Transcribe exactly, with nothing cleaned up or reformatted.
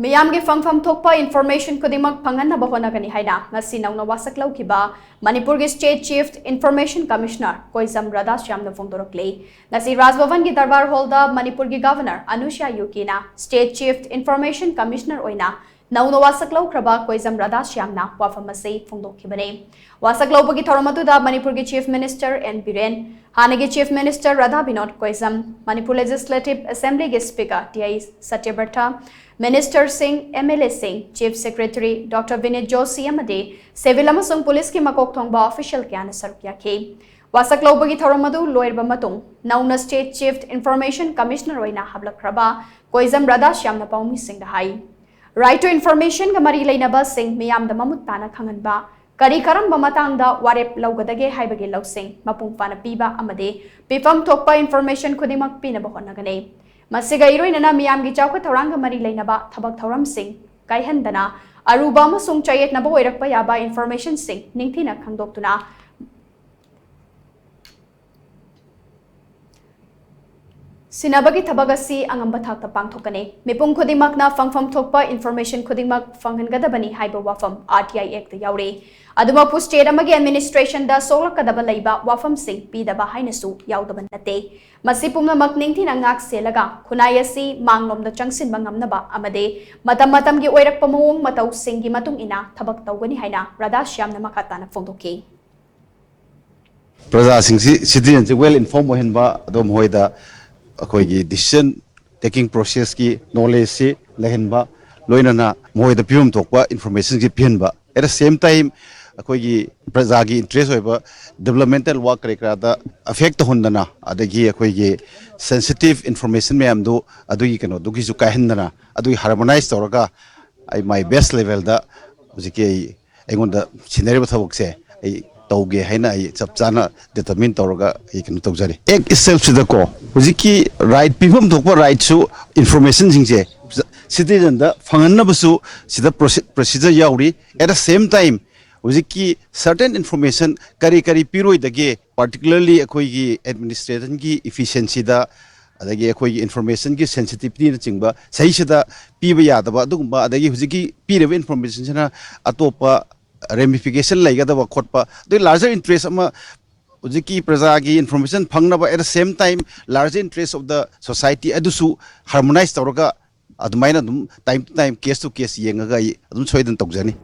ꯃꯤꯌꯥꯝꯒꯤ ꯐꯪꯐꯝ ꯊꯣꯛꯄ ꯏꯟꯐꯣꯔꯃꯦꯁꯟ ꯈꯨꯗꯤꯡꯃꯛ ꯐꯪꯍꯟꯅꯕ ꯍꯣꯠꯅꯒꯅꯤ ꯍꯥꯏꯅ ꯉꯁꯤ ꯅꯧꯅ ꯋꯥꯁꯛ ꯂꯧꯈꯤꯕ ꯃꯅꯤꯄꯨꯔꯒꯤ state chief information commissioner Koijam ꯔꯥꯙꯥꯁ꯭ꯌꯥꯝꯅ ꯐꯣꯡꯗꯣꯔꯛꯂꯤ꯫ ꯉꯁꯤ ꯔꯥꯖ ꯚꯕꯟꯒꯤ ꯗꯔꯕꯥꯔ ꯍꯣꯜꯗ ꯃꯅꯤꯄꯨꯔꯒꯤ ꯒꯚꯔꯅꯔ ꯑꯅꯨꯁ꯭ꯌꯥ ꯌꯨꯀꯤꯅ ꯁ꯭ꯇꯦꯠ ꯆꯤꯐ ꯏꯟꯐꯣꯔꯃꯦꯁꯟ ꯀꯃꯤꯁꯅꯔ ꯑꯣꯏꯅ ꯅꯧꯅ ꯋꯥꯁꯛ ꯂꯧꯈ꯭ꯔꯕ ꯀꯣꯏꯖꯝ ꯔꯥꯙꯥꯁ꯭ꯌꯥꯝꯅ ꯋꯥꯐꯝ ꯑꯁꯤ ꯐꯣꯡꯗꯣꯛꯈꯤꯕꯅꯤ꯫ ꯋꯥꯁꯛ ꯂꯧꯕꯒꯤ ꯊꯧꯔꯝ ꯑꯗꯨꯗ ꯃꯅꯤꯄꯨꯔꯒꯤ ꯆꯤꯐ ꯃꯤꯅꯤꯁꯇꯔ ꯑꯦꯟ ꯕꯤꯔꯦꯟ, ꯍꯥꯟꯅꯒꯤ chief minister Radha Binod Koijam, Manipur legislative ꯑꯦꯁꯦꯝꯕ꯭ꯂꯤꯒꯤ ꯁ꯭ꯄꯤꯀꯔ ꯇꯤ ꯑꯥꯏ ꯁꯇ꯭ꯌꯕ꯭ꯔꯇ, ꯃꯤꯅꯤꯁꯇꯔꯁꯤꯡ, ꯑꯦꯝ ꯑꯦꯜ ꯑꯦꯁꯤꯡ, chief secretary doctor Vineet Joshi ꯑꯃꯗꯤ ꯁꯤꯚꯤꯜ ꯑꯃꯁꯨꯡ ꯄꯨꯂꯤꯁꯀꯤ ꯃꯀꯣꯛ ꯊꯣꯡꯕ ꯑꯣꯐꯤꯁꯤꯌꯦꯜ ꯀꯌꯥꯅ ꯁꯔꯨꯛ ꯌꯥꯈꯤ꯫ ꯋꯥꯁꯛ ꯂꯧꯕꯒꯤ ꯊꯧꯔꯝ ꯑꯗꯨ ꯂꯣꯏꯔꯕ ꯃꯇꯨꯡ ꯅꯧꯅ ꯁ꯭ꯇꯦꯠ ꯆꯤꯐ ꯏꯟꯐꯣꯔꯃꯦꯁꯟ ꯀꯃꯤꯁꯅꯔ ꯑꯣꯏꯅ ꯍꯥꯞꯂꯛꯈ꯭ꯔꯕ ꯀꯣꯏꯖꯝ ꯔꯥꯙꯥꯁ꯭ꯌꯥꯝꯅ ꯄꯥꯎꯃꯤꯁꯤꯡꯗ ꯍꯥꯏ, ꯔꯥꯏꯠ ꯇꯨ ꯏꯟꯐꯣꯔꯃꯦꯁꯟꯒ ꯃꯔꯤ ꯂꯩꯅꯕꯁꯤꯡ ꯃꯤꯌꯥꯝꯗ ꯃꯃꯨꯠ ꯇꯥꯅ ꯈꯪꯍꯟꯕ, ꯀꯔꯤ ꯀꯔꯝꯕ ꯃꯇꯥꯡꯗ ꯋꯥꯔꯦꯞ ꯂꯧꯒꯗꯒꯦ ꯍꯥꯏꯕꯒꯤ ꯂꯧꯁꯤꯡ ꯃꯄꯨꯡ ꯐꯥꯅ ꯄꯤꯕ ꯑꯃꯗꯤ ꯄꯤꯐꯝ ꯊꯣꯛꯄ ꯏꯟꯐꯣꯔꯃꯦꯁꯟ ꯈꯨꯗꯤꯡꯃꯛ ꯄꯤꯅꯕ ꯍꯣꯠꯅꯒꯅꯤ꯫ ꯃꯁꯤꯒ ꯏꯔꯣꯏꯅꯅ ꯃꯤꯌꯥꯝꯒꯤ ꯆꯥꯎꯈꯠ ꯊꯧꯔꯥꯡꯒ ꯃꯔꯤ ꯂꯩꯅꯕ ꯊꯕꯛ ꯊꯧꯔꯝꯁꯤꯡ ꯀꯥꯏꯍꯟꯗꯅ ꯑꯔꯨꯕ ꯑꯃꯁꯨꯡ ꯆꯌꯦꯠꯅꯕ ꯑꯣꯏꯔꯛꯄ ꯌꯥꯕ ꯏꯟꯐꯣꯔꯃꯦꯁꯟꯁꯤꯡ ꯅꯤꯡꯊꯤꯅ ꯈꯪꯗꯣꯛꯇꯨꯅ ꯁꯤꯟꯅꯕꯒꯤ ꯊꯕꯛ ꯑꯁꯤ ꯑꯉꯝꯕ ꯊꯥꯛꯇ ꯄꯥꯡꯊꯣꯛꯀꯅꯤ꯫ ꯃꯤꯄꯨꯝ ꯈꯨꯗꯤꯡꯃꯛꯅ ꯐꯪꯐꯝ ꯊꯣꯛꯄ ꯏꯟꯐꯣꯔꯃꯦꯁꯟ ꯈꯨꯗꯤꯡꯃꯛ ꯐꯪꯍꯟꯒꯗꯕꯅꯤ ꯍꯥꯏꯕ ꯋꯥꯐꯝ ꯑꯥꯔ ꯇꯤ ꯑꯥꯏ ꯑꯦꯛꯇ ꯌꯥꯎꯔꯤ꯫ ꯑꯗꯨꯃꯛꯄꯨ ꯁ꯭ꯇꯦꯠ ꯑꯃꯒꯤ ꯑꯦꯗꯃꯤꯅꯤꯁꯇ꯭ꯔꯦꯁꯟꯗ ꯁꯣꯛꯂꯛꯀꯗꯕ ꯂꯩꯕ ꯋꯥꯐꯝꯁꯤꯡ ꯄꯤꯗꯕ ꯍꯥꯏꯅꯁꯨ ꯌꯥꯎꯗꯕ ꯅꯠꯇꯦ꯫ ꯃꯁꯤ ꯄꯨꯝꯅꯃꯛ ꯅꯤꯡꯊꯤꯅ ꯉꯥꯛ ꯁꯦꯜꯂꯒ ꯈꯨꯟꯅꯥꯏ ꯑꯁꯤ ꯃꯥꯡꯂꯣꯝꯗ ꯆꯪꯁꯤꯟꯕ ꯉꯝꯅꯕ ꯑꯃꯗꯤ ꯃꯇꯝ ꯃꯇꯝꯒꯤ ꯑꯣꯏꯔꯛꯄ ꯃꯑꯣꯡ ꯃꯇꯧꯁꯤꯡꯒꯤ ꯃꯇꯨꯡ ꯏꯟꯅ ꯊꯕꯛ ꯇꯧꯒꯅꯤ ꯍꯥꯏꯅ ꯔꯥꯙꯥꯁ꯭ꯌꯥꯝꯅ ꯃꯈꯥ ꯇꯥꯅ ꯐꯣꯡꯗꯣꯛꯈꯤ꯫ ꯄ꯭ꯔꯖꯥꯁꯤꯡꯁꯤ, ꯁꯤꯇꯤꯖꯟꯁꯤ ꯋꯦꯜ ꯏꯟꯐꯣꯔꯝ ꯑꯣꯏꯍꯟꯕ, ꯑꯗꯣ ꯃꯈꯣꯏꯗ ꯑꯩꯈꯣꯏꯒꯤ ꯗꯤꯁꯤꯖꯟ ꯇꯦꯀꯤꯡ ꯄ꯭ꯔꯣꯁꯦꯁꯀꯤ ꯅꯣꯂꯦꯖꯁꯤ ꯂꯩꯍꯟꯕ, ꯂꯣꯏꯅꯅ ꯃꯈꯣꯏꯗ ꯄꯤꯐꯝ ꯊꯣꯛꯄ ꯏꯟꯐꯣꯔꯃꯦꯁꯟꯁꯤ ꯄꯤꯍꯟꯕ꯫ ꯑꯦꯠ ꯗ ꯁꯦꯝ ꯇꯥꯏꯝ ꯑꯩꯈꯣꯏꯒꯤ ꯄ꯭ꯔꯖꯥꯒꯤ ꯏꯟꯇꯔꯦꯁ ꯑꯣꯏꯕ ꯗꯤꯕꯂꯞꯃꯦꯟꯇꯦꯜ ꯋꯥꯔꯛ ꯀꯔꯤ ꯀꯔꯥꯗ ꯑꯦꯐꯦꯛ ꯇꯧꯍꯟꯗꯅ, ꯑꯗꯒꯤ ꯑꯩꯈꯣꯏꯒꯤ ꯁꯦꯟꯁꯤꯇꯤꯞ ꯏꯟꯐꯣꯔꯃꯦꯁꯟ ꯃꯌꯥꯝꯗꯨ ꯑꯗꯨꯒꯤ ꯀꯩꯅꯣꯗꯨꯒꯤꯁꯨ ꯀꯥꯏꯍꯟꯗꯅ, ꯑꯗꯨꯒꯤ ꯍꯥꯔꯃꯣꯅꯥꯏꯖ ꯇꯧꯔꯒ ꯑꯩ ꯃꯥꯏ ꯕꯦꯁ ꯂꯦꯚꯦꯜꯗ ꯍꯧꯖꯤꯛꯀꯤ ꯑꯩ ꯑꯩꯉꯣꯟꯗ ꯁꯤꯟꯅꯔꯤꯕ ꯊꯕꯛꯁꯦ ꯑꯩ ꯇꯧꯒꯦ ꯍꯥꯏꯅ ꯑꯩ ꯆꯞ ꯆꯥꯅ ꯗꯤꯇꯔꯃꯤꯟ ꯇꯧꯔꯒ ꯑꯩ ꯀꯩꯅꯣ ꯇꯧꯖꯔꯤ꯫ ꯑꯦꯛ ꯏꯠꯁꯦꯜꯐꯁꯤꯗꯀꯣ ꯍꯧꯖꯤꯛꯀꯤ ꯔꯥꯏꯠ, ꯄꯤꯐꯝ ꯊꯣꯛꯄ ꯔꯥꯏꯠꯁꯨ ꯏꯟꯐꯣꯔꯃꯦꯁꯟꯁꯤꯡꯁꯦ ꯁꯤꯇꯤꯖꯟꯗ ꯐꯪꯍꯟꯅꯕꯁꯨ ꯁꯤꯗ ꯄ꯭ꯔꯣꯁꯤꯖꯔ ꯌꯥꯎꯔꯤ꯫ ꯑꯦꯠ ꯗ ꯁꯦꯝ ꯇꯥꯏꯝ ꯍꯧꯖꯤꯛꯀꯤ ꯁꯔꯇꯦꯟ ꯏꯟꯐꯣꯔꯃꯦꯁꯟ ꯀꯔꯤ ꯀꯔꯤ ꯄꯤꯔꯣꯏꯗꯒꯦ, ꯄꯥꯔꯇꯤꯀꯨꯂꯔꯂꯤ ꯑꯩꯈꯣꯏꯒꯤ ꯑꯦꯗꯃꯤꯅꯤꯁꯇ꯭ꯔꯦꯁꯟꯒꯤ ꯏꯐꯤꯁꯤꯌꯦꯟꯁꯤꯗ ꯑꯗꯒꯤ ꯑꯩꯈꯣꯏꯒꯤ ꯏꯟꯐꯣꯔꯃꯦꯁꯟꯒꯤ ꯁꯦꯟꯁꯤꯇꯤꯚꯤꯇꯤꯅꯆꯤꯡꯕ ꯁꯤꯗꯩꯁꯤꯗ ꯄꯤꯕ ꯌꯥꯗꯕ ꯑꯗꯨꯒꯨꯝꯕ, ꯑꯗꯒꯤ ꯍꯧꯖꯤꯛꯀꯤ ꯄꯤꯔꯤꯕ ꯏꯟꯐꯣꯔꯃꯦꯁꯟꯁꯤꯅ ꯑꯇꯣꯞꯄ ꯔꯦꯃꯤꯐꯤꯀꯦꯁꯟ ꯂꯩꯒꯗꯕ ꯈꯣꯠꯄ, ꯑꯗꯩ ꯂꯥꯔꯖꯔ ꯏꯟꯇꯔꯦꯁ ꯑꯃ, ꯍꯧꯖꯤꯛꯀꯤ ꯄ꯭ꯔꯖꯥꯒꯤ ꯏꯟꯐꯣꯔꯃꯦꯁꯟ ꯐꯪꯅꯕ, at the same time larger interest of the society ꯑꯗꯨꯁꯨ ꯍꯥꯔꯃꯣꯅꯥꯏꯖ ꯇꯧꯔꯒ ꯑꯗꯨꯃꯥꯏꯅ ꯑꯗꯨꯝ time to time, case to case ꯌꯦꯡꯉꯒ ꯑꯩ ꯑꯗꯨꯝ ꯁꯣꯏꯗꯅ ꯇꯧꯖꯅꯤ꯫